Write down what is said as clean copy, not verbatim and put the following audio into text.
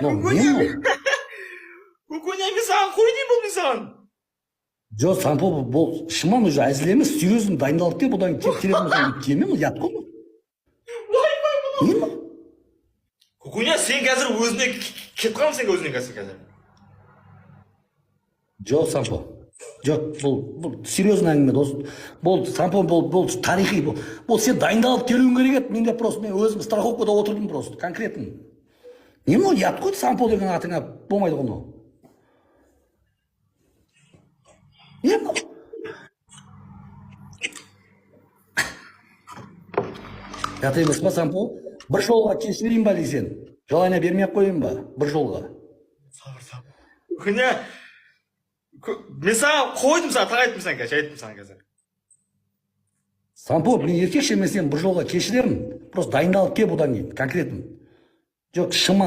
Мынау не мынау? Көкөне, мен саған қой деймін, бұл мен саған. Жоқ, Сампо, бұл шынымен уже әзіл емес, серьезно, дайындалып кел. Бұдан кейін келетін болсаң, келмеймін, ұят қой бұл. Не мынау? Көкөне, сен қазір өзіне кетіп қалдың, сен өзіне қазір қазір. Жоқ, Сампо, жоқ, бұл серьезный әңгіме, дос. Болды, Сампо, бұл тарихи, бұл сен дайындалып келуің керек еді. Менде просто, мен өзім страховкада отырдым просто конкретно. Не мынау? Ұят қой, Сампо деген атыңа болмайды ғой мынау. Не мынау? Ұят емес па, Сампо? Бір жолға кешірейін ба десең, желание бермей ақ қояйын ба бір жолға? Сабыр, сабыр, Көкөне. Мен саған қойдым, саған тағы айттым, саған қазір айттым, саған қазір. Сампо, мен еркекше, мен сені бір жолға кешіремін, просто дайындалып кел бұдан кейін конкретно. Жоқ, шынымен.